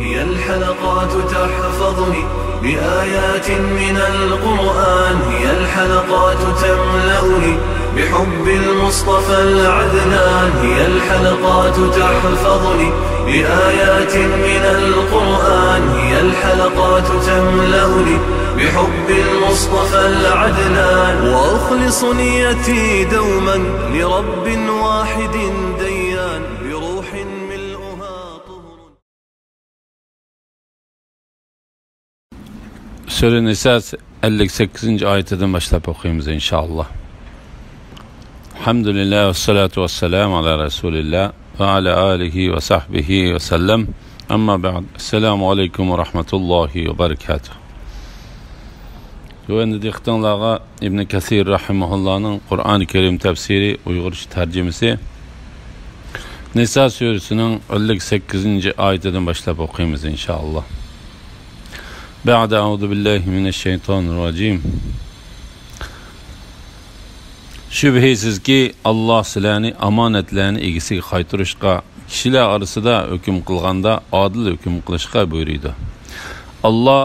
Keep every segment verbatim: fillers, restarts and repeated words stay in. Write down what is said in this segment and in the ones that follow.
هي الحلقات تحفظني بآيات من القرآن، هي الحلقات تملأني بحب المصطفى العدنان، هي الحلقات تحفظني بآيات من القرآن، هي الحلقات تملأني بحب المصطفى العدنان، وأخلص نيتي دوما لرب واحد ديان، بروح ملؤها طهر. سۈرە نىسا ئەللىك سەككىزىنچى ئايىتىدىن باشلاپ ئوقۇيمىز، ئىنشائاللا. الحمد لله والصلاة والسلام على رسول الله وعلى آله وصحبه وسلم. أما بعد. السلام عليكم ورحمة الله وبركاته. تۆۋەندە دىققىتىڭلارغا ئىبن كەسىر رەھىمەھۇللانىڭ قۇرئان كەرىم تەپسىرى ئۇيغۇرچە تەرجىمىسى نىسا سۈرىسىنىڭ ئەللىك سەككىزىنچى ئايىتىدىن باشلاپ ئوقۇيمىز، ئىنشائاللا. بعد أعوذ بالله من الشيطان الرجيم. شۈبھىسىزكى، ئاللا سىلەرنى ئامانەتلەرنى ئىگىسىگە قايتۇرۇشقا، كىشىلەر ئارىسىدا ھۆكۈم قىلغاندا ئادىل ھۆكۈم قىلىشقا بۇيرۇيدۇ. ئاللا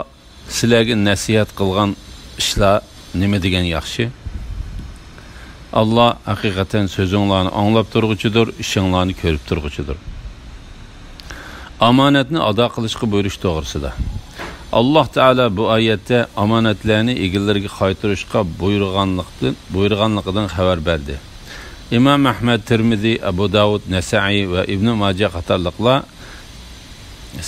سىلەرگە نەسىھەت قىلغان ئىشلار نېمە دېگەن ياخشى؟ ئاللا ھەقىقەتەن سۆزۈڭلارنى ئاڭلاپ تۇرغۇچىدۇر، ئىشىڭلارنى كۆرۈپ تۇرغۇچىدۇر. ئامانەتنى ئادا قىلىشقا بۇيرۇش توغرىسىدا. ئاللا تائالا بۇ ئايەتتە ئامانەتلەرنى ئىگىلىرىگە قايتۇرۇشقا بۇيرۇغانلىقتىن، بۇيرۇغانلىقىدىن خەۋەر بەردى. ئىمام ئەھمەد، تىرمىزى، ئەبۇ داۋۇد، نەسەئىي ۋە ئىبنى ماجە قاتارلىقلار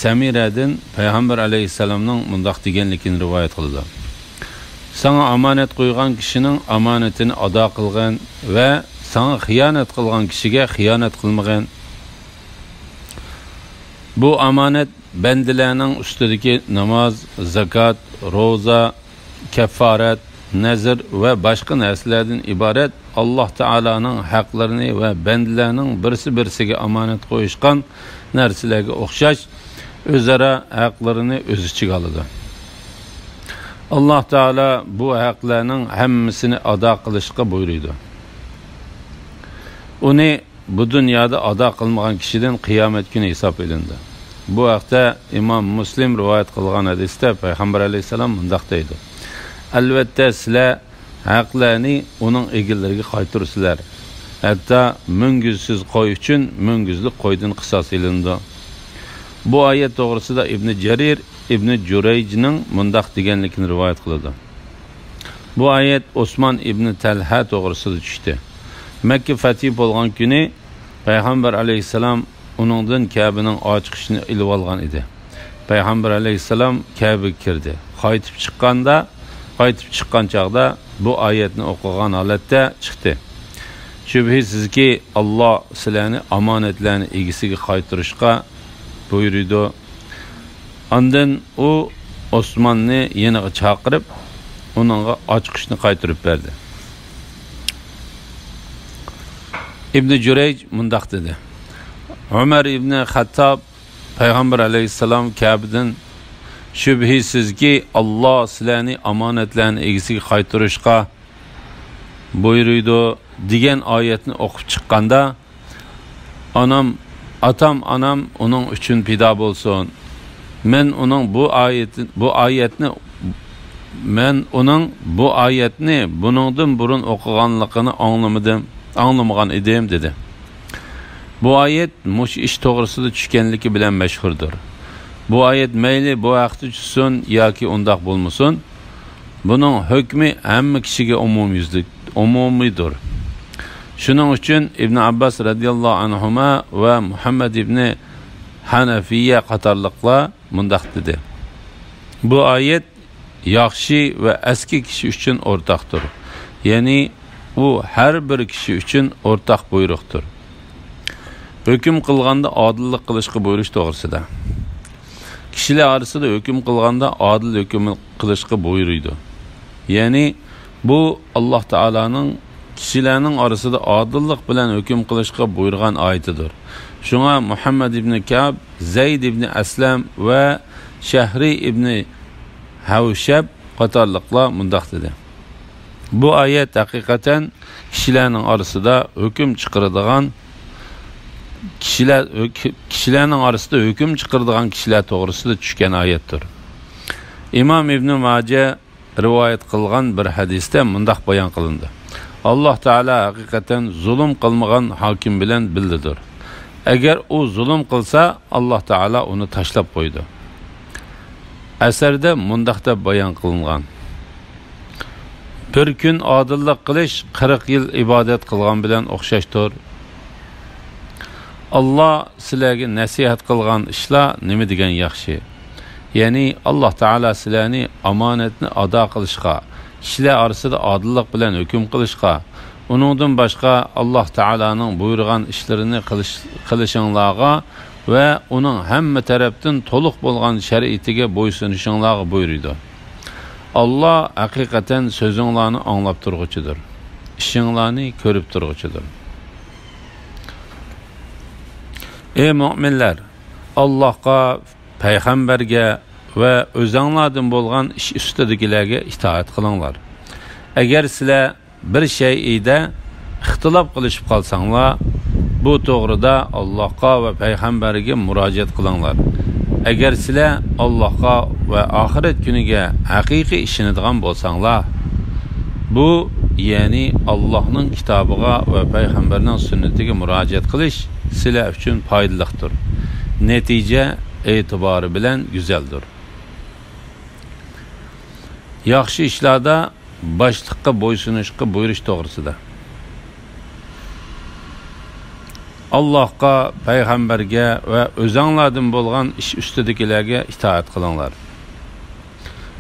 سەمىرەدىن پەيغەمبەر ئەلەيھىسسالامنىڭ مۇنداق دېگەنلىكىنى رىۋايەت قىلىدۇ: ساڭا ئامانەت قويغان كىشىنىڭ ئامانىتىنى ئادا قىلغىن ۋە ساڭا خىيانەت قىلغان كىشىگە خىيانەت قىلمىغىن. بۇ ئامانەت بەندىلەرنىڭ ئۈستىدىكى ناماز، زاكات، روزا، كەففارەت، نەزىر ۋە باشقا نەرسىلەردىن ئىبارەت ئاللا تائالانىڭ ھەقلىرىنى ۋە بەندىلەرنىڭ بىرسى بىرسىگە ئامانەت قويۇشقان نەرسىلەرگە ئوخشاش ئۆزئارا ھەقلىرىنى ئۆز ئىچىگە ئالىدۇ. ئاللا تائالا بۇ ھەقلەرنىڭ ھەممىسىنى ئادا قىلىشقا بۇيرۇيدۇ. ئۇنى بۇ دۇنيادا ئادا قىلمىغان كىشىدىن قىيامەت كۈنى ھېساب ئېلىنىدۇ. بۇ ھەقتە ئىمام مۇسلىم رىۋايەت قىلغان ھەدىستە پەيغەمبەر ئەلەيھىسسالام مۇنداق دەيدۇ: ئەلۋەتتە، سىلەر ھەقلەرنى ئۇنىڭ ئىگىلىرىگە قايتۇرىسىلەر، ھەتتا مۈڭگۈزسىز قوي ئۈچۈن مۈڭگۈزلۈك قويدىن قىساس ئېلىنىدۇ. بۇ ئايەت توغرىسىدا ئىبنى جەرىر ئىبنى جۇرەيجنىڭ مۇنداق دېگەنلىكىنى رىۋايەت قىلىدۇ: بۇ ئايەت ئوسمان ئىبنى تەلھە توغرىسىدا چۈشتى. مەككە فەتھى بولغان كۈنى پەيغەمبەر ئەلەيھىسسالام ئۇنىڭدىن كەبىنىڭ ئاچقۇچىنى ئېلىۋالغان ئىدى. پەيغەمبەر ئەلەيھىسسالام كەبىگە كىردى. قايتىپ چىققاندا، قايتىپ چىققان چاغدا بۇ ئايەتنى ئوقۇغان ھالەتتە چىقتى: شۈبھىسىزكى، ئاللا سىلەرنى ئامانەتلەرنى ئىگىسىگە قايتۇرۇشقا بۇيرۇيدۇ. ئاندىن ئۇ ئوسماننى يېنىغا چاقىرىپ، ئۇنىڭغا ئاچقۇچنى قايتۇرۇپ بەردى. ئىبنى جۇرەيج مۇنداق دېدى: ئۆمەر ئىبنى خەتتاب پەيغەمبەر ئەلەيھىسسالام كەبىدىن، شۈبھىسىزكى، ئاللا سىلەرنى ئامانەتلەرنى ئىگىسىگە قايتۇرۇشقا بۇيرۇيدۇ، دېگەن ئايەتنى ئوقۇپ چىققاندا، ئانام، ئاتام-ئانام ئۇنىڭ ئۈچۈن پىدا بولسۇن. مەن ئۇنىڭ بۇ ئايىتى، بۇ ئايەتنى، مەن ئۇنىڭ بۇ ئايەتنى بۇنىڭدىن بۇرۇن ئوقۇغانلىقىنى ئاڭلىمىدىم، ئاڭلىمىغان ئىدىم، دېدى. بۇ ئايەت مۇشۇ ئىش توغرىسىدا چۈشكەنلىكى بىلەن مەشھۇردۇر. بۇ ئايەت مەيلى بۇ ھەقتە چۈشسۇن ياكى ئۇنداق بولمىسۇن، بۇنىڭ ھۆكمى ھەممە كىشىگە ئومۇميۈزلۈك، ئومۇمىيدۇر. شۇنىڭ ئۈچۈن ئىبن ئابباس رەزىياللاھۇ ئەنھۇما ۋە مۇھەممەد ئىبنى ھەنەفىيە قاتارلىقلار مۇنداق دېدى: بۇ ئايەت ياخشى ۋە ئەسكى كىشى ئۈچۈن ئورتاقتۇر. يەنى ئۇ ھەر بىر كىشى ئۈچۈن ئورتاق بۇيرۇقتۇر. ھۆكۈم قىلغاندا ئادىللىق قىلىشقا بۇيرۇش توغرىسىدا. كىشىلەر ئارىسىدا ھۆكۈم قىلغاندا ئادىل ھۆكۈم قىلىشقا بۇيرۇيدۇ. يەنى بۇ ئاللا تائالانىڭ كىشىلەرنىڭ ئارىسىدا ئادىللىق بىلەن ھۆكۈم قىلىشقا بۇيرۇغان ئايىتىدۇر. شۇڭا مۇھەممەد ئىبنى كەئب، زەيد ئىبنى ئەسلەم ۋە شەھرى ئىبنى ھەۋشەب قاتارلىقلار مۇنداق دېدى: بۇ ئايەت ھەقىقەتەن كىشىلەرنىڭ ئارىسىدا ھۆكۈم چىقىرىدىغان كىشىلەر، كىشىلەرنىڭ ئارىسىدا ھۆكۈم چىقىرىدىغان كىشىلەر توغرىسىدا چۈشكەن ئايەتتۇر. ئىمام ئىبنى ماجە رىۋايەت قىلغان بىر ھەدىستە مۇنداق بايان قىلىندى: ئاللاھ تائالا ھەقىقەتەن زۇلۇم قىلمىغان ھاكىم بىلەن بىللىدۇر. ئەگەر ئۇ زۇلۇم قىلسا، ئاللاھ تائالا ئۇنى تاشلاپ قويىدۇ. ئەسەردە مۇنداق دەپ بايان قىلىنغان: بىر كۈن ئادىللىق قىلىش قىرىق يىل ئىبادەت قىلغان بىلەن ئوخشاشتۇر. ئاللاھ سىلەرگە نەسىھەت قىلغان ئىشلار نېمە دېگەن ياخشى! يەنى ئاللاھ تائالا سىلەرنى ئامانەتنى ئادا قىلىشقا، كىشىلەر ئارىسىدا ئادىللىق بىلەن ھۆكۈم قىلىشقا، ئۇنىڭدىن باشقا ئاللاھ تائالانىڭ بۇيرۇغان ئىشلىرىنى قىلىش، قىلىشىڭلارغا ۋە ئۇنىڭ ھەممە تەرەپتىن تولۇق بولغان شەرىئىتىگە بويسۇنۇشۇڭلارغا بۇيرۇيدۇ. ئاللاھ ھەقىقەتەن سۆزۈڭلارنى ئاڭلاپ تۇرغۇچىدۇر، ئىشىڭلارنى كۆرۈپ تۇرغۇچىدۇر. ئەي مۆمىنلەر! ئاللاھقا، پەيغەمبەرگە ۋە ئۆزەڭلاردىن بولغان ئىش ئۈستىدىكىلەرگە ئىتائەت قىلىڭلار. ئەگەر سىلەر بىر شەيئىدە ئىختىلاپ قىلىشىپ قالساڭلار، بۇ توغرىدا ئاللاھقا ۋە پەيغەمبەرگە مۇراجىئەت قىلىڭلار. ئەگەر سىلەر ئاللاھقا ۋە ئاخىرەت كۈنىگە ھەقىقىي ئىشىنىدىغان بولساڭلار، بۇ، يەنى ئاللاھنىڭ كىتابىغا ۋە پەيغەمبەرنىڭ سۈننىتىگە مۇراجىئەت قىلىش سىلەر ئۈچۈن پايدىلىقتۇر. نەتىجە ئېتىبارى بىلەن گۈزەلدۇر. ياخشى ئىشلاردا باشلىققا بويسۇنۇشقا بۇيرۇش توغرىسىدا. ئاللاھقا، پەيغەمبەرگە ۋە ئۆزەڭلاردىن بولغان ئىش ئۈستىدىكىلەرگە ئىتائەت قىلىڭلار.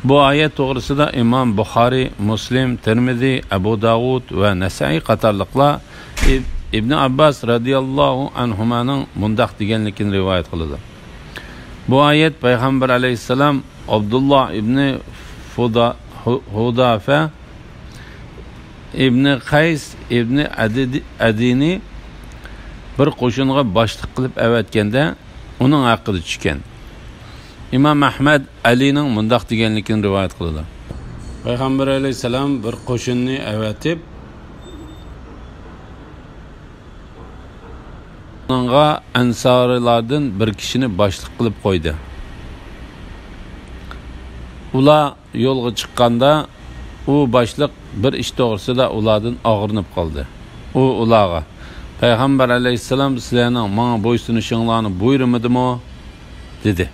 بۇ ئايەت توغرىسىدا ئىمام بۇخارىي، مۇسلىم، تىرمىزى، ئەبۇ داۋۇد ۋە نەسائىي قاتارلىقلار ئىب-، ئىبنى ئابباس رەزىياللاھۇ ئەنھۇمانىڭ مۇنداق دېگەنلىكىنى رىۋايەت قىلىدۇ. بۇ ئايەت پەيغەمبەر ئەلەيھىسسالام ئابدۇللا ئىبنى فۇدا-، ھۇ-، ھۇدافە ئىبنى قەيس ئىبنى ئەدىدى-، ئەدىنى بىر قوشۇنغا باشلىق قىلىپ ئەۋەتكەندە، ئۇنىڭ ھەققىدە چۈشكەن. ئىمام ئەھمەد ئەلىنىڭ مۇنداق دېگەنلىكىنى رىۋايەت قىلىدۇ. پەيغەمبەر ئەلەيھىسسالام بىر قوشۇننى ئەۋەتىپ، ئۇنىڭغا ئەنسارىيلاردىن بىر كىشىنى باشلىق قىلىپ قويدى. ئۇلار يولغا چىققاندا، ئۇ باشلىق بىر ئىش توغرىسىدا ئۇلاردىن ئاغرىنىپ قالدى. ئۇ ئۇلارغا، پەيغەمبەر ئەلەيھىسسالام سىلەرنىڭ ماڭا بويسۇنۇشۇڭلارنى بۇيرۇمىدىمۇ؟ دېدى.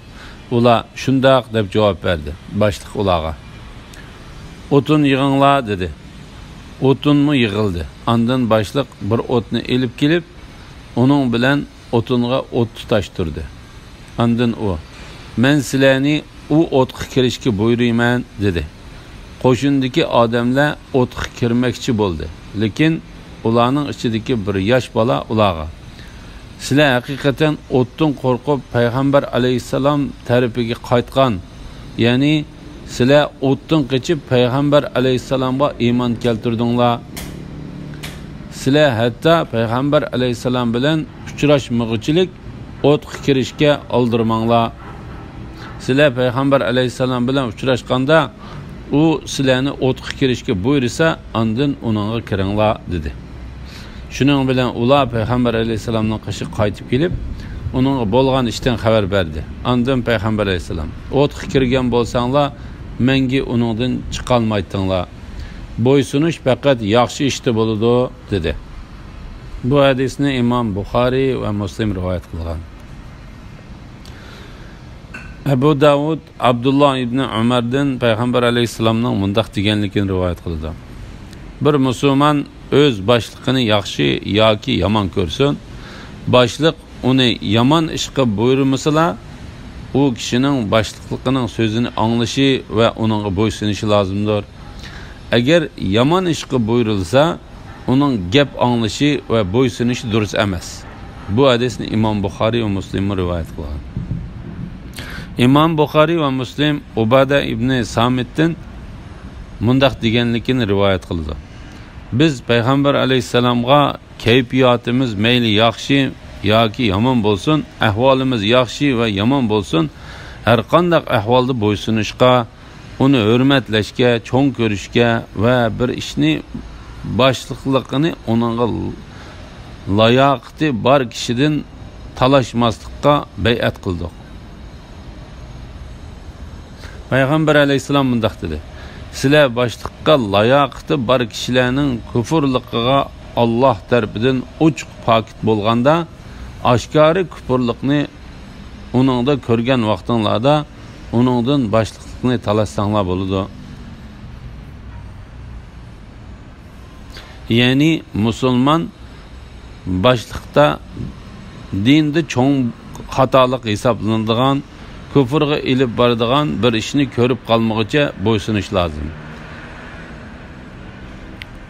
ئۇلار، شۇنداق، دەپ جاۋاب بەردى. باشلىق ئۇلارغا، ئوتۇن يىغىڭلار، دېدى. ئوتۇنمۇ يىغىلدى. ئاندىن باشلىق بىر ئوتنى ئېلىپ كېلىپ، ئۇنىڭ بىلەن ئوتۇنغا ئوت تۇتاشتۇردى. ئاندىن ئۇ، مەن سىلەرنى ئۇ ئوتقا كىرىشكە بۇيرۇيمەن، دېدى. قوشۇندىكى ئادەملەر ئوتقا كىرمەكچى بولدى، لېكىن ئۇلارنىڭ ئىچىدىكى بىر ياش بالا ئۇلارغا، سىلەر ھەقىقەتەن ئوتتىن قورقۇپ پەيغەمبەر ئەلەيھىسسالام تەرىپىگە قايتقان، يەنى سىلەر ئوتتىن قېچىپ پەيغەمبەر ئەلەيھىسسالامغا ئىمان كەلتۈردۈڭلار. سىلەر ھەتتا پەيغەمبەر ئەلەيھىسسالام بىلەن ئۇچراشمىغۇچىلىك ئوتقا كىرىشكە ئالدىرىماڭلار. سىلەر پەيغەمبەر ئەلەيھىسسالام بىلەن ئۇچراشقاندا، ئۇ سىلەرنى ئوتقا كىرىشكە بۇيرۇسا، ئاندىن ئۇنىڭغا كىرىڭلار، دېدى. شۇنىڭ بىلەن ئۇلار پەيغەمبەر ئەلەيھىسسالامنىڭ قېشىغا قايتىپ كېلىپ، ئۇنىڭغا بولغان ئىشتىن خەۋەر بەردى. ئاندىن پەيغەمبەر ئەلەيھىسسالام، ئوتقا كىرگەن بولساڭلار، مەڭگۈ ئۇنىڭدىن چىقالمايتتىڭلار. بويسۇنۇش پەقەت ياخشى ئىشتا بولىدۇ، دېدى. بۇ ھەدىسنى ئىمام بۇخارىي ۋە مۇسلىم رىۋايەت قىلغان. ئەبۇ داۋۇد ئابدۇللا ئىبنى ئۆمەردىن پەيغەمبەر ئەلەيھىسسالامنىڭ مۇنداق دېگەنلىكىنى رىۋايەت قىلىدۇ: بىر مۇسۇلمان ئۆز باشلىقىنى ياخشى ياكى يامان كۆرسۇن، باشلىق ئۇنى يامان ئىشقا بۇيرۇمىسىلا، ئۇ كىشىنىڭ باشلىقلىقىنىڭ سۆزىنى ئاڭلىشى ۋە ئۇنىڭغا بويسۇنۇشى لازىمدۇر. ئەگەر يامان ئىشقا بۇيرۇلسا، ئۇنىڭ گەپ ئاڭلىشى ۋە بويسۇنۇشى دۇرۇس ئەمەس. بۇ ھەدىسنى ئىمام بۇخارىي ۋە مۇسلىممۇ رىۋايەت قىلغان. ئىمام بۇخارىي ۋە مۇسلىم ئۇبادە ئىبنى سامىتتىن مۇنداق دېگەنلىكىنى رىۋايەت قىلىدۇ: بىز پەيغەمبەر ئەلەيھىسسالامغا كەيپىياتىمىز مەيلى ياخشى ياكى يامان بولسۇن، ئەھۋالىمىز ياخشى ۋە يامان بولسۇن، ھەرقانداق ئەھۋالدا بويسۇنۇشقا، ئۇنى ھۆرمەتلەشكە، چوڭ كۆرۈشكە ۋە بىر ئىشنى باشلىقلىقىنى ئۇنىڭغا لاياقىتى بار كىشىدىن تالاشماسلىققا بەيئەت قىلدۇق. پەيغەمبەر ئەلەيھىسسالام مۇنداق دېدى: سىلەر باشلىققا لاياقىتى بار كىشىلەرنىڭ كۇفۇرلۇقىغا ئاللاھ تەرىپىدىن ئوچۇق پاكىت بولغاندا، ئاشكارا كۇپۇرلۇقنى ئۇنىڭدا كۆرگەن ۋاقتىڭلاردا، ئۇنىڭدىن باشلىقلىقنى تالاشساڭلار بولىدۇ. يەنى مۇسۇلمان باشلىقتا دىندا چوڭ خاتالىق ھېسابلىنىدىغان، كۇفرغا ئېلىپ بارىدىغان بىر ئىشنى كۆرۈپ قالمىغۇچە بويسۇنۇش لازىم.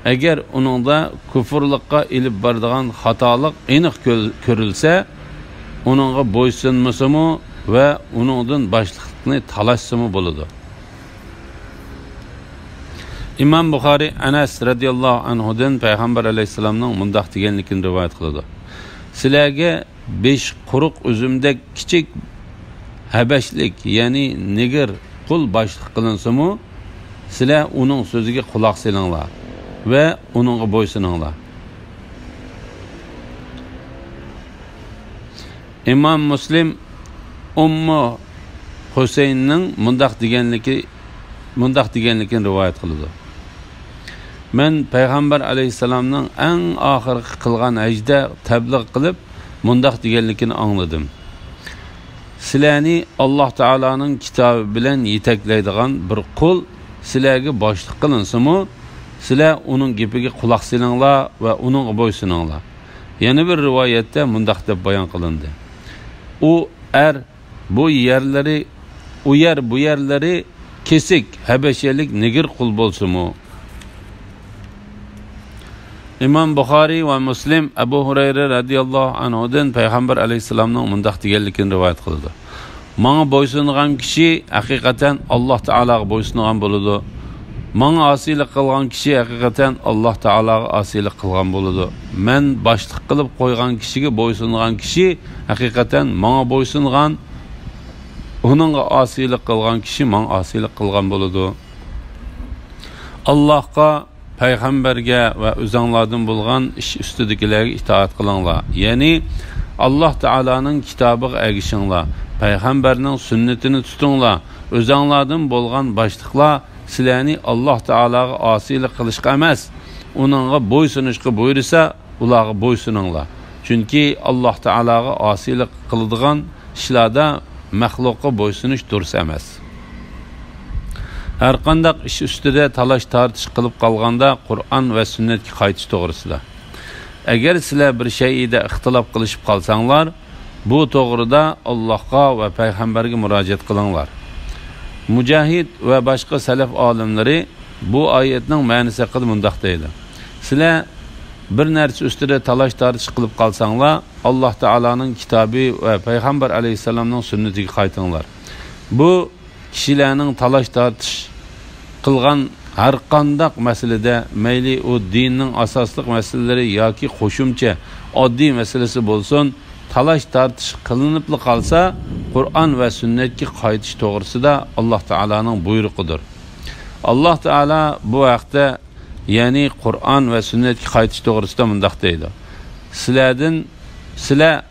ئەگەر ئۇنىڭدا كۇفرلۇققا ئېلىپ بارىدىغان خاتالىق ئېنىق كۆ-، كۆرۈلسە، ئۇنىڭغا بويسۇنمىسىمۇ ۋە ئۇنىڭدىن باشلىقلىقنى تالاشسىمۇ بولىدۇ. ئىمام بۇخارىي ئەنەس رەزىياللاھۇ ئەنھۇدىن پەيغەمبەر ئەلەيھىسسالامنىڭ مۇنداق دېگەنلىكىنى رىۋايەت قىلىدۇ: سىلەرگە بېشى قۇرۇق ئۈزۈمدەك كىچىك ھەبەشلىك، يەنى نېگىر قۇل باشلىق قىلىنسىمۇ، سىلەر ئۇنىڭ سۆزىگە قۇلاق سېلىڭلار ۋە ئۇنىڭغا بويسۇنۇڭلار. ئىمام مۇسلىم ئۇممۇ ھۈسەيننىڭ مۇنداق دېگەنلىكى، مۇنداق دېگەنلىكىنى رىۋايەت قىلىدۇ: مەن پەيغەمبەر ئەلەيھىسسالامنىڭ ئەڭ ئاخىرقى قىلغان ھەجدە تەبلىغ قىلىپ، مۇنداق دېگەنلىكىنى ئاڭلىدىم: سىلەرنى ئاللاھ تائالانىڭ كىتابى بىلەن يېتەكلەيدىغان بىر قۇل سىلەرگە باشلىق قىلىنسىمۇ، سىلەر ئۇنىڭ گېپىگە قۇلاق سېلىڭلار ۋە ئۇنىڭغا بويسۇنۇڭلار. يەنە بىر رىۋايەتتە مۇنداق دەپ بايان قىلىندى: ئۇ ئەر بۇ يەرلىرى، ئۇ يەر بۇ يەرلىرى كېسىك ھەبەشىيەلىك نېگىر قۇل بولسىمۇ. ئىمام بۇخارىي ۋە مۇسلىم ئەبۇ ھۇرەيرە رەزىياللاھۇ ئەنھۇدىن پەيغەمبەر ئەلەيھىسسالامنىڭ مۇنداق دېگەنلىكىنى رىۋايەت قىلىدۇ: ماڭا بويسۇنغان كىشى ھەقىقەتەن ئاللاھ تائالاغا بويسۇنغان بولىدۇ. ماڭا ئاسىيلىق قىلغان كىشى ھەقىقەتەن ئاللاھ تائالاغا ئاسىيلىق قىلغان بولىدۇ. مەن باشلىق قىلىپ قويغان كىشىگە بويسۇنغان كىشى ھەقىقەتەن ماڭا بويسۇنغان، ئۇنىڭغا ئاسىيلىق قىلغان كىشى ماڭا ئاسىيلىق قىلغان بولىدۇ. ئاللاھقا، پەيغەمبەرگە ۋە ئۆزەڭلاردىن بولغان ئىش ئۈستىدىكىلەرگە ئىتائەت قىلىڭلار. يەنى ئاللاھ تائالانىڭ كىتابىغا ئەگىشىڭلار، پەيغەمبەرنىڭ سۈننىتىنى تۇتۇڭلار. ئۆزەڭلاردىن بولغان باشلىقلار سىلەرنى ئاللاھ تائالاغا ئاسىيلىق قىلىشقا ئەمەس، ئۇنىڭغا بويسۇنۇشقا بۇيرۇسا، ئۇلارغا بويسۇنۇڭلار. چۈنكى ئاللاھ تائالاغا ئاسىيلىق قىلىدىغان ئىشلاردا مەخلۇققا بويسۇنۇش دۇرۇس ئەمەس. ھەرقانداق ئىش ئۈستىدە تالاش-تارتىش قىلىپ قالغاندا، قۇرئان ۋە سۈننەتكە قايتىش توغرىسىدا. ئەگەر سىلەر بىر شەيئىدە ئىختىلاپ قىلىشىپ قالساڭلار، بۇ توغرىدا ئاللاھقا ۋە پەيغەمبەرگە مۇراجىئەت قىلىڭلار. مۇجاھىد ۋە باشقا سەلەف ئالىملىرى بۇ ئايەتنىڭ مەنىسى ھەققىدە مۇنداق دەيدۇ: سىلەر بىر نەرسە ئۈستىدە تالاش-تارتىش قىلىپ قالساڭلار، ئاللاھ تائالانىڭ كىتابى ۋە پەيغەمبەر ئەلەيھىسسالامنىڭ سۈننىتىگە قايتىڭلار. بۇ كىشىلەرنىڭ تالاش-تارتىش قىلغان ھەرقانداق مەسىلىدە، مەيلى ئۇ دىننىڭ ئاساسلىق مەسىلىلىرى ياكى قوشۇمچە ئاددىي مەسىلىسى بولسۇن، تالاش-تارتىش قىلىنىپلا قالسا، قۇرئان ۋە سۈننەتكە قايتىش توغرىسىدا ئاللاھ تائالانىڭ بۇيرۇقىدۇر. ئاللاھ تائالا بۇ ھەقتە، يەنى قۇرئان ۋە سۈننەتكە قايتىش توغرىسىدا مۇنداق دەيدۇ: سىلەردىن، سىلەر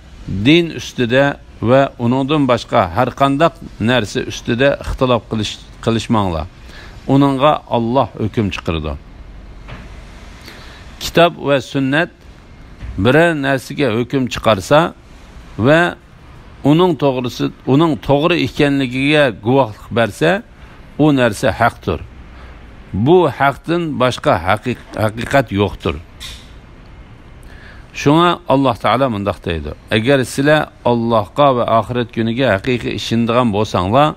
دىن ئۈستىدە ۋە ئۇنىڭدىن باشقا ھەرقانداق نەرسە ئۈستىدە ئىختىلاپ قىلىش-، قىلىشماڭلار. ئۇنىڭغا ئاللاھ ھۆكۈم چىقىرىدۇ. كىتاب ۋە سۈننەت بىرەر نەرسىگە ھۆكۈم چىقارسا ۋە ئۇنىڭ توغرىسى، ئۇنىڭ توغرا ئىكەنلىكىگە گۇۋاھلىق بەرسە، ئۇ نەرسە ھەقتۇر. بۇ ھەقتىن باشقا ھەقىق-، ھەقىقەت يوقتۇر. شۇڭا ئاللاھ تائالا مۇنداق دەيدۇ: ئەگەر سىلەر ئاللاھقا ۋە ئاخىرەت كۈنىگە ھەقىقىي ئىشىنىدىغان بولساڭلار،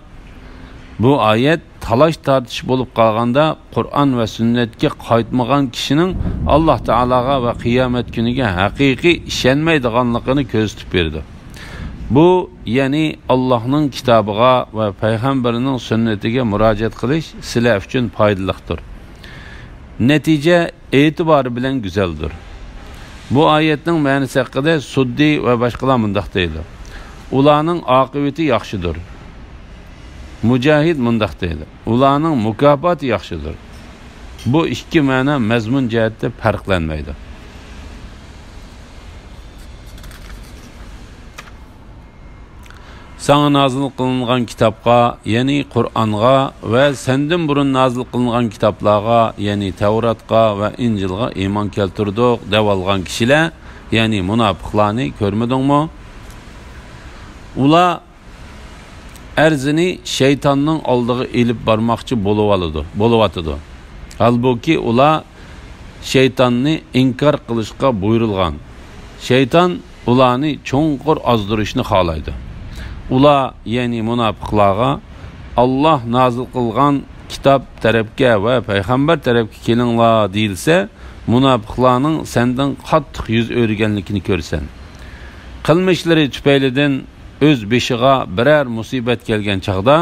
بۇ ئايەت تالاش-تارتىش بولۇپ قالغاندا، قۇرئان ۋە سۈننەتكە قايتمىغان كىشىنىڭ ئاللاھ تائالاغا ۋە قىيامەت كۈنىگە ھەقىقىي ئىشەنمەيدىغانلىقىنى كۆرسىتىپ بېرىدۇ. بۇ، يەنى ئاللاھنىڭ كىتابىغا ۋە پەيغەمبىرىنىڭ سۈننىتىگە مۇراجىئەت قىلىش سىلەر ئۈچۈن پايدىلىقتۇر. نەتىجە ئېتىبارى بىلەن گۈزەلدۇر. بۇ ئايەتنىڭ مەنىسى ھەققىدە سۇددى ۋە باشقىلار مۇنداق دەيدۇ: ئۇلارنىڭ ئاقىۋىتى ياخشىدۇر. مۇجاھىد مۇنداق دەيدۇ: ئۇلارنىڭ مۇكاپاتى ياخشىدۇر. بۇ ئىككى مەنە مەزمۇن جەھەتتە پەرقلەنمەيدۇ. ساڭا نازىل قىلىنغان كىتابقا، يەنى قۇرئانغا ۋە سەندىن بۇرۇن نازىل قىلىنغان كىتابلارغا، يەنى تەۋراتقا ۋە ئىنجىلغا ئىمان كەلتۈردۇق دەۋالغان كىشىلەر، يەنى مۇناپىقلارنى كۆرمىدىڭمۇ؟ ئۇلار ئەرزىنى شەيتاننىڭ ئالدىغا ئېلىپ بارماقچى بولۇۋالىدۇ، بولۇۋاتىدۇ. ھالبۇكى، ئۇلار شەيتاننى ئىنكار قىلىشقا بۇيرۇلغان. شەيتان ئۇلارنى چوڭقۇر ئازدۇرۇشنى خالايدۇ. ئۇلار، يەنى مۇناپىقلارغا، «ئاللاھ نازىل قىلغان كىتاب تەرەپكە ۋە پەيغەمبەر تەرەپكە كېلىڭلار» دېيىلسە، مۇناپىقلارنىڭ سەندىن قاتتىق يۈز ئۆرۈگەنلىكىنى كۆرىسەن. قىلمىشلىرى تۈپەيلىدىن ئۆز بېشىغا بىرەر مۇسىبەت كەلگەن چاغدا،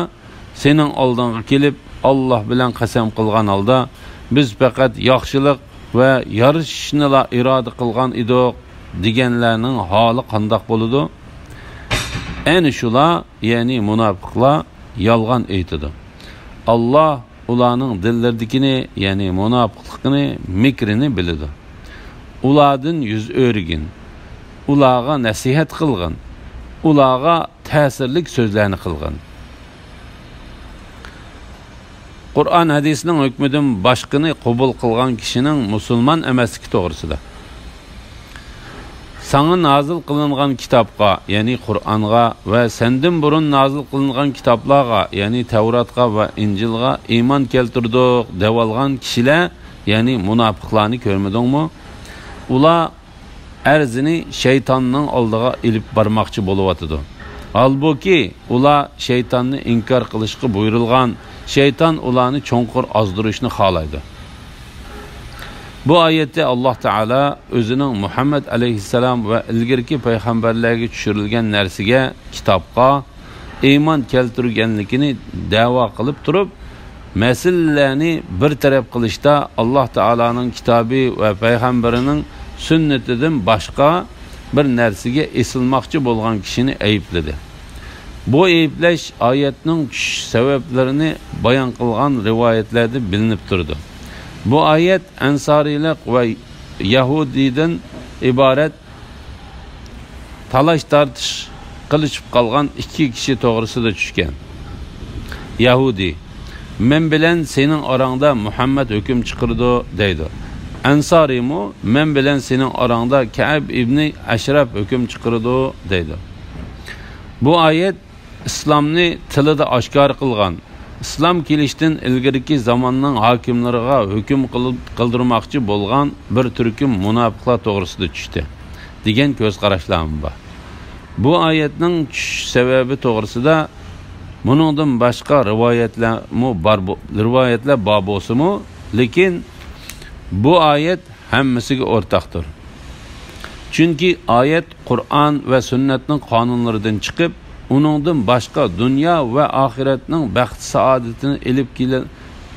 سېنىڭ ئالدىڭغا كېلىپ، «ئاللاھ بىلەن قەسەم قىلغان ھالدا، بىز پەقەت ياخشىلىق ۋە يارىشىشنىلا ئىرادە قىلغان ئىدۇق» دېگەنلەرنىڭ ھالى قانداق بولىدۇ؟ ئەنە شۇلار، يەنى مۇناپىقلار يالغان ئېيتىدۇ. ئاللاھ ئۇلارنىڭ دىللىرىدىكىنى، يەنى مۇناپىقلىقىنى، مىكرىنى بىلىدۇ. ئۇلاردىن يۈز ئۆرۈگىن، ئۇلارغا نەسىھەت قىلغىن، ئۇلارغا تەسىرلىك سۆزلەرنى قىلغىن. قۇرئان ھەدىسنىڭ ھۆكمىدىن باشقىنى قوبۇل قىلغان كىشىنىڭ مۇسۇلمان ئەمەسلىكى توغرىسىدا. ساڭا نازىل قىلىنغان كىتابقا، يەنى قۇرئانغا ۋە سەندىن بۇرۇن نازىل قىلىنغان كىتابلارغا، يەنى تەۋراتقا ۋە ئىنجىلغا ئىمان كەلتۈردۇق دەۋالغان كىشىلەر، يەنى مۇناپىقلارنى كۆرمىدىڭمۇ؟ ئۇلار ئەرزىنى شەيتاننىڭ ئالدىغا ئېلىپ بارماقچى بولۇۋاتىدۇ. ھالبۇكى، ئۇلار شەيتاننى ئىنكار قىلىشقا بۇيرۇلغان، شەيتان ئۇلارنى چوڭقۇر ئازدۇرۇشنى خالايدۇ. بۇ ئايەتتە ئاللاھ تائالا ئۆزىنىڭ مۇھەممەد ئەلەيھىسسالام ۋە ئىلگىرىكى پەيغەمبەرلەرگە چۈشۈرۈلگەن نەرسىگە، كىتابقا، ئىمان كەلتۈرگەنلىكىنى دەۋا قىلىپ تۇرۇپ، مەسىلىلەرنى بىر تەرەپ قىلىشتا ئاللاھ تائالانىڭ كىتابى ۋە پەيغەمبىرىنىڭ سۈننىتىدىن باشقا بىر نەرسىگە ئېسىلماقچى بولغان كىشىنى ئەيىبلىدى. بۇ ئەيىبلەش ئايەتنىڭ چۈشۈش سەۋەبلىرىنى بايان قىلغان رىۋايەتلەردە بىلىنىپ تۇرىدۇ. بۇ ئايەت ئەنسارىيلىق ۋە يەھۇدىيدىن ئىبارەت تالاش-تارتىش قىلىشىپ قالغان ئىككى كىشى توغرىسىدا چۈشكەن. يەھۇدىي، «مەن بىلەن سېنىڭ ئاراڭدا مۇھەممەد ھۆكۈم چىقىرىدۇ» دەيدۇ. ئەنسارىيمۇ، «مەن بىلەن سېنىڭ ئاراڭدا كەئب ئىبنى ئەشرەپ ھۆكۈم چىقىرىدۇ» دەيدۇ. بۇ ئايەت ئىسلامنى تىلىدا ئاشكارا قىلغان، ئىسلام كېلىشتىن ئىلگىرىكى زاماننىڭ ھاكىملىرىغا ھۆكۈم قىلىپ، قىلدۇرماقچى بولغان بىر تۈركۈم مۇناپىقلار توغرىسىدا چۈشتى، دېگەن كۆز قاراشلارمۇ بار. بۇ ئايەتنىڭ چۈشۈش سەۋەبى توغرىسىدا مۇنىڭدىن باشقا رىۋايەتلەرمۇ بار بو-، رىۋايەتلەر بار بولسىمۇ، لېكىن بۇ ئايەت ھەممىسىگە ئورتاقتۇر. چۈنكى ئايەت قۇرئان ۋە سۈننەتنىڭ قانۇنلىرىدىن چىقىپ، ئۇنىڭدىن باشقا دۇنيا ۋە ئاخىرەتنىڭ بەخت-سائادىتىنى ئېلىپ كېلە-،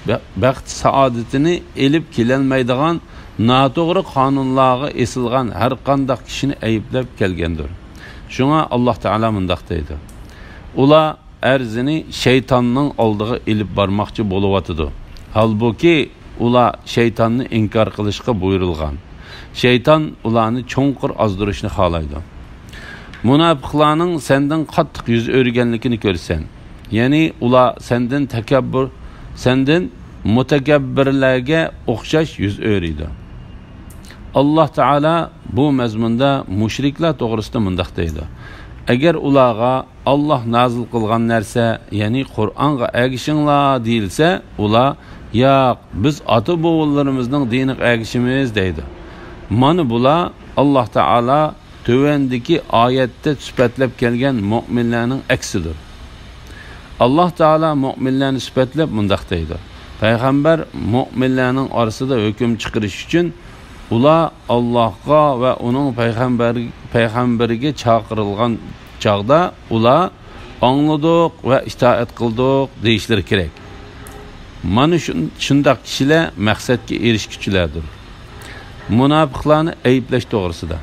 بە-، بەخت-سائادىتىنى ئېلىپ كېلەلمەيدىغان ناتوغرا قانۇنلارغا ئېسىلغان ھەرقانداق كىشىنى ئەيىبلەپ كەلگەندۇر. شۇڭا ئاللاھ تائالا مۇنداق دەيدۇ: «ئۇلار ئەرزىنى شەيتاننىڭ ئالدىغا ئېلىپ بارماقچى بولۇۋاتىدۇ. ھالبۇكى، ئۇلار شەيتاننى ئىنكار قىلىشقا بۇيرۇلغان. شەيتان ئۇلارنى چوڭقۇر ئازدۇرۇشنى خالايدۇ.» مۇناپىقلارنىڭ سەندىن قاتتىق يۈز ئۆرۈگەنلىكىنى كۆرىسەن. يەنى ئۇلار سەندىن تەكەببۇر، سەندىن مۇتەكەببىرلەرگە ئوخشاش يۈز ئۆرۈيدۇ. ئاللاھ تائالا بۇ مەزمۇندا مۇشرىكلار توغرىسىدا مۇنداق دەيدۇ: ئەگەر ئۇلارغا «ئاللاھ نازىل قىلغان نەرسە، يەنى قۇرئانغا ئەگىشىڭلار» دېيىلسە، ئۇلار: «ياق، بىز ئاتا-بوۋىلىرىمىزنىڭ دىنىغا ئەگىشىمىز» دەيدۇ. مانا بۇلار ئاللاھ تائالا تۆۋەندىكى ئايەتتە سۈپەتلەپ كەلگەن مۆمىنلەرنىڭ ئەكسىدۇر. ئاللاھ تائالا مۆمىنلەرنى سۈپەتلەپ مۇنداق دەيدۇ: پەيغەمبەر مۆمىنلەرنىڭ ئارىسىدا ھۆكۈم چىقىرىش ئۈچۈن، ئۇلار ئاللاھقا ۋە ئۇنىڭ پەيغەمبەر-، پەيغەمبىرىگە چاقىرىلغان چاغدا، ئۇلار: «ئاڭلىدۇق ۋە ئىتائەت قىلدۇق» دېيىشلىرى كېرەك. مانا شۇن-، شۇنداق كىشىلەر مەقسەتكە ئېرىشكۈچىلەردۇر. مۇناپىقلارنى ئەيىبلەش توغرىسىدا.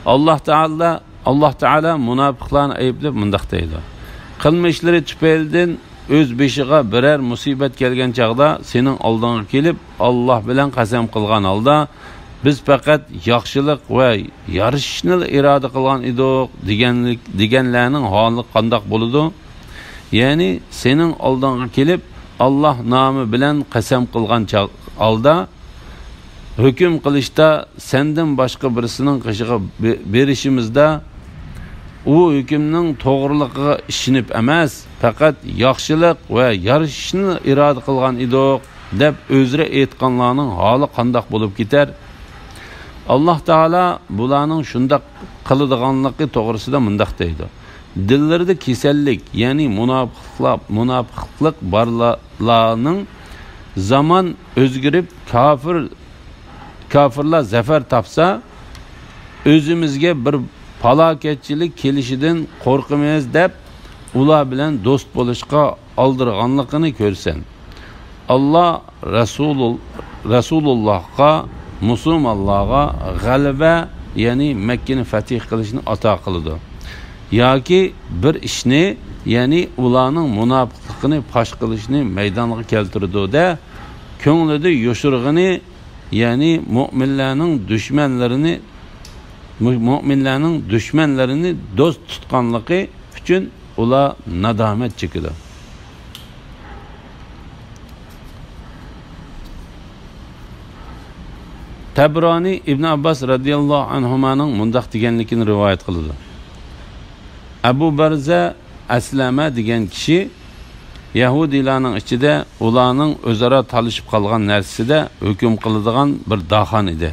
ئاللاھ تائالا، ئاللاھ تائالا مۇناپىقلارنى ئەيىبلەپ مۇنداق دەيدۇ: قىلمىشلىرى تۈپەيلىدىن ئۆز بېشىغا بىرەر مۇسىبەت كەلگەن چاغدا سېنىڭ ئالدىڭغا كېلىپ، ئاللاھ بىلەن قەسەم قىلغان ھالدا، بىز پەقەت ياخشىلىق ۋە يارىشىشنىلا ئىرادە قىلغان ئىدۇق» دېگەنلىك، دېگەنلەرنىڭ ھالى قانداق بولىدۇ؟ يەنى سېنىڭ ئالدىڭغا كېلىپ، ئاللاھ نامى بىلەن قەسەم قىلغان چاغ-، ھالدا، ھۆكۈم قىلىشتا سەندىن باشقا بىرسىنىڭ قېشىغا بې-، بېرىشىمىزدا، ئۇ ھۆكۈمنىڭ توغرىلىقىغا ئىشىنىپ ئەمەس، پەقەت ياخشىلىق ۋە يارىشىشنى ئىرادە قىلغان ئىدۇق، دەپ ئۆزرە ئېيتقانلارنىڭ ھالى قانداق بولۇپ كېتەر؟ ئاللاھ تائالا بۇلارنىڭ شۇنداق قىلىدىغانلىقى توغرىسىدا مۇنداق دەيدۇ: دىللىرىدا كېسەللىك، يەنى مۇناپىقلار، مۇناپىقلىق بارلارنىڭ زامان ئۆزگىرىپ، كاپىر، كاپىرلار زەپەر تاپسا، ئۆزىمىزگە بىر پالاكەتچىلىك كېلىشىدىن قورقىمىز دەپ، ئۇلار بىلەن دوست بولۇشقا ئالدىرىغانلىقىنى كۆرسەن. ئاللاھ رەسۇلۇل-، رەسۇلۇللاھقا، مۇسۇلمانلارغا غەلىبە، يەنى مەككىنى فەتھ قىلىشنى ئاتا قىلىدۇ. ياكى بىر ئىشنى، يەنى ئۇلارنىڭ مۇناپىقلىقىنى پاش قىلىشنى مەيدانغا كەلتۈرىدۇ-دە، كۆڭلىدە يوشۇرغىنى، يەنى مۆمىنلەرنىڭ دۈشمەنلىرىنى، مۆ-، مۆمىنلەرنىڭ دۈشمەنلىرىنى دوست تۇتقانلىقى ئۈچۈن ئۇلار نادامەت چېكىدۇ. تەبرانى ئىبن ئابباس رەزىياللاھۇ ئەنھۇمانىڭ مۇنداق دېگەنلىكىنى رىۋايەت قىلىدۇ: ئەبۇ بەرزە ئەسلەمە دېگەن كىشى يەھۇدىيلارنىڭ ئىچىدە ئۇلارنىڭ ئۆزئارا تالىشىپ قالغان نەرسىسىدە ھۆكۈم قىلىدىغان بىر داخان ئىدى.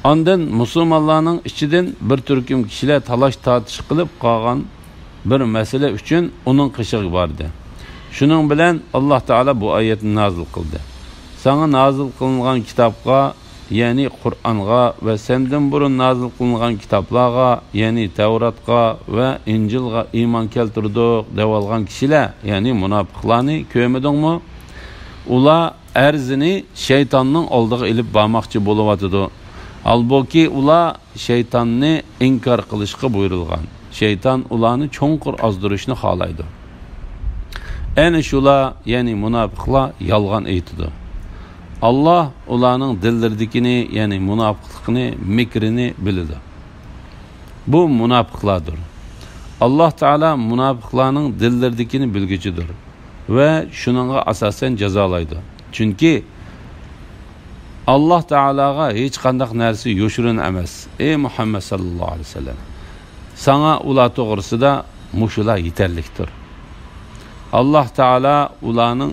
ئاندىن مۇسۇلمانلارنىڭ ئىچىدىن بىر تۈركۈم كىشىلەر تالاش-تارتىش قىلىپ قالغان بىر مەسىلە ئۈچۈن ئۇنىڭ قېشىغا باردى. شۇنىڭ بىلەن ئاللاھ تائالا بۇ ئايەتنى نازىل قىلدى: ساڭا نازىل قىلىنغان كىتابقا، يەنى قۇرئانغا ۋە سەندىن بۇرۇن نازىل قىلىنغان كىتابلارغا، يەنى تەۋراتقا ۋە ئىنجىلغا ئىمان كەلتۈردۇق دەۋالغان كىشىلەر، يەنى مۇناپىقلارنى كۆرمىدىڭمۇ؟ ئۇلار ئەرزىنى شەيتاننىڭ ئالدىغا ئېلىپ بارماقچى بولۇۋاتىدۇ. ھالبۇكى، ئۇلار شەيتاننى ئىنكار قىلىشقا بۇيرۇلغان. شەيتان ئۇلارنى چوڭقۇر ئازدۇرۇشنى خالايدۇ. ئەنە شۇلار، يەنى مۇناپىقلار يالغان ئېيتىدۇ. ئاللاھ ئۇلارنىڭ دىللىرىدىكىنى، يەنى مۇناپىقلىقىنى، مىكرىنى بىلىدۇ. بۇ مۇناپىقلاردۇر. ئاللاھ تائالا مۇناپىقلارنىڭ دىللىرىدىكىنى بىلگۈچىدۇر ۋە شۇنىڭغا ئاساسەن جازالايدۇ. چۈنكى ئاللاھ تائالاغا ھېچقانداق نەرسە يوشۇرۇن ئەمەس. ئەي مۇھەممەد ساللاللاھۇ ئەلەيھى ۋەسەللەم، ساڭا ئۇلار توغرىسىدا مۇشۇلار يېتەرلىكتۇر. ئاللاھ تائالا ئۇلارنىڭ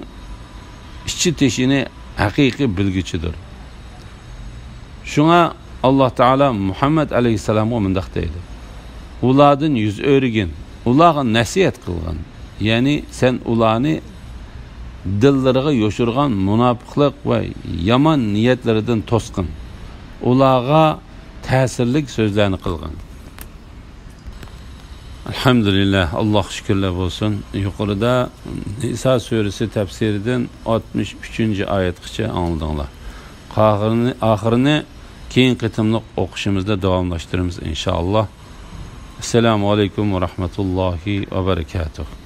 ئىچى تېشىنى ھەقىقىي بىلگۈچىدۇر. شۇڭا ئاللاھ تائالا مۇھەممەد ئەلەيھىسسالامغا مۇنداق دەيدۇ: ئۇلاردىن يۈز ئۆرۈگىن، ئۇلارغا نەسىھەت قىلغىن. يەنى سەن ئۇلارنى دىللىرىغا يوشۇرغان مۇناپىقلىق ۋە يامان نىيەتلىرىدىن توسقىن. ئۇلارغا تەسىرلىك سۆزلەرنى قىلغىن. ئەلھەمدۇلىللاھ، ئاللاھقا شۈكۈرلەر بولسۇن. يۇقىرىدا نىسا سۈرىسى تەپسىرىدىن ئاتمىش ئۈچىنچى ئايەتكىچە ئاڭلىدىڭلار. ئاخىرىنى، ئاخىرىنى كېيىنكى قېتىملىق ئوقۇشىمىزدا داۋاملاشتۇرىمىز، ئىنشائاللاھ. ئەسسالامۇ ئەلەيكۇم ۋە رەھمەتۇللاھى ۋە بەرەكاتۇھ.